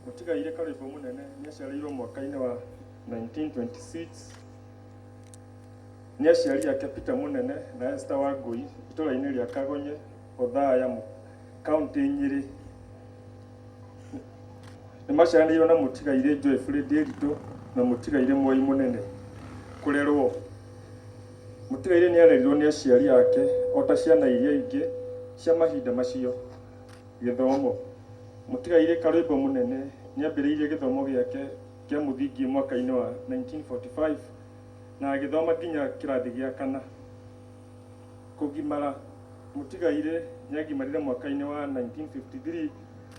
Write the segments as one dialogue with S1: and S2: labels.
S1: Mũtigairĩ Karwĩmbo Mũnene nĩ aciarĩirwo mwaka-inĩ wa 1926 nĩ aciari ake Peter Mũnene na Esther Wangũi itũũra-inĩ rĩa Kagonye, Othaya, kaũntĩ Nyĩrĩ. Nĩ maciaranĩirwo na mũtigairĩ Joyfrey Ndĩritũ na mũtigairĩ Mwai Mũnene. Kũrerwo. Mũtigairĩ nĩ arerirwo nĩ aciari ake o ta ciana iria ingĩ cia mahinda macio. Gĩthomo. Mũtigairĩ Karwĩmbo Mũnene nĩ ambĩrĩirie gĩthomo gĩake kĩa mũthingi mwaka-inĩ wa 1945 na agĩthoma nginya kĩrathi gĩa kana. Kũgimara. Mũtigairĩ nĩ agimarire mwaka-inĩ wa 1953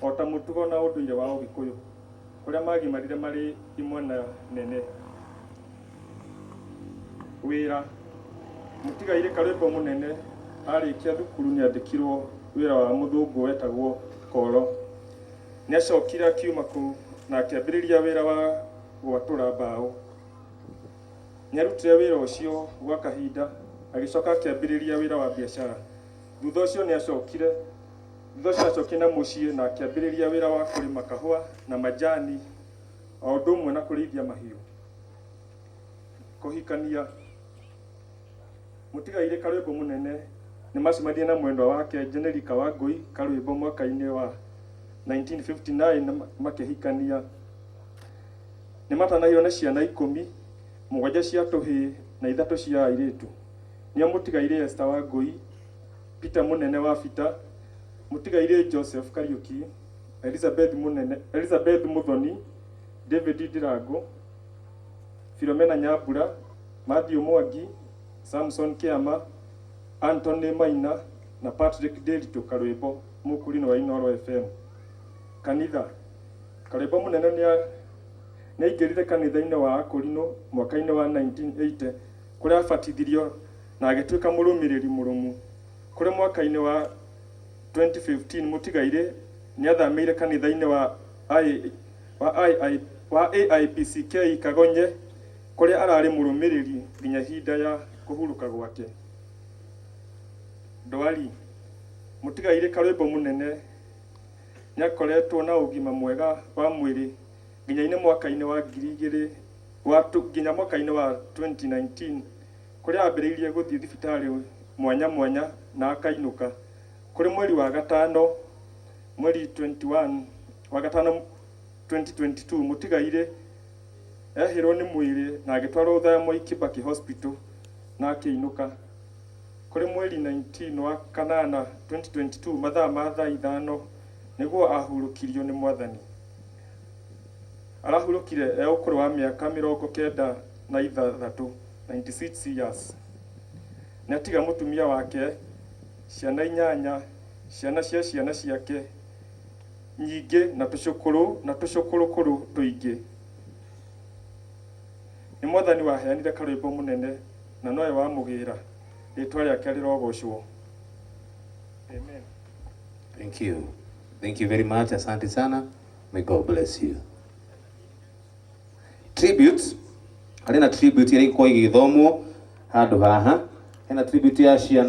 S1: o ta mũtugo na ũndũire wa Ũgĩkũyũ, kũrĩa magimarire marĩ imwana nene. Wĩra. Mũtigairĩ Karwĩmbo Mũnene arĩkia thukuru nĩ andĩkirwo wĩra wa mũthũngũ wetagwo Koro. Nĩ acokire akiuma kũu na akĩambĩrĩria wĩra wa gwatũra mbaũ. Nĩ arutire wĩra ũcio gwa kahinda agĩcoka akĩambĩrĩria wĩra wa biacara. Thutha ũcio nĩ acokire na mũciĩ na akĩambĩrĩria wĩra wa kũrĩma kahũa na majani o ũndũ ũmwe na kũrĩithia mahiũ. Kũhikania. Mũtigairĩ Karwĩmbo Mũnene nĩ macemanirie na mwendwa wake Jenerica Wangũi Karwĩmbo mwaka-inĩ wa 1959 na makĩhikania. Nĩ matanahĩirwo na ciana 10, mũgwanja cia tũhĩĩ na ithatũ cia airĩtu. Nĩo mũtigairĩ Esther Wangũi, Peter Mũnene wa Bita, mũtigairĩ Joseph Kariũki, Elizabeth Mũnene, Elizabeth Mũthoni, David Ndirango, Philomena Nyambura, Matthew Mwangi, Samson Kĩama, Anthony Maina na Patrick Ndĩritũ Karwĩmbo mũkũrinũ wa Inooro FM. Kanitha. Karwĩmbo Mũnene nĩ aingĩrire kanitha-inĩ wa Akũrinũ mwaka-inĩ wa 1980 kũrĩa abatithirio na agĩtuĩka mũrũmĩrĩri mũrũmu. Kũrĩ mwaka-inĩ wa 2015 mũtigairĩ nĩ athamĩire kanitha-inĩ wa I, wa II, wa AIPCK Kagonye kũrĩa ararĩ mũrũmĩrĩri nginya ihinda ya kũhurũka gwake. Ndwari. Mũtigairĩ Karwĩmbo Mũnene nĩ akoretwo na ũgima mwega wa mwĩrĩ nginya-inĩ mwaka-inĩ wa 2000 wa nginya mwaka-inĩ wa 2019 kũrĩa ambĩrĩirie gũthiĩ thibitarĩ mwanya mwanya na akainũka. Kũrĩ mweri wa gatano, mweri 21 wa gatano 2022, mũtigairĩ ehĩrwo nĩ mwĩrĩ na agĩtwarwo Othaya Mwai Kibaki Hospital na akĩinũka. Kũrĩ mweri 19 wa kanana 2022 mathaa ma thaa 5 nĩguo ahurũkirio nĩ Mwathani. Arahurũkire e ũkũrũ wa mĩaka 96, 96 years. Nĩ atiga mũtumia wake, ciana inyanya, ciana cia ciana ciake nyingĩ na tũcũkũrũ na tũcũkũrũkũrũ tũingĩ. Nĩ Mwathani waheanire Karwĩmbo Mũnene na nowe wamũgĩra. Rĩtwa rĩake rĩrogocwo. Amen.
S2: Thank you. Thank you very much. Asante sana. May God bless you. Tributes. Harĩ na tribute iria ikoragwo igĩthomwo handũ haha. Hena tribute ya ciana.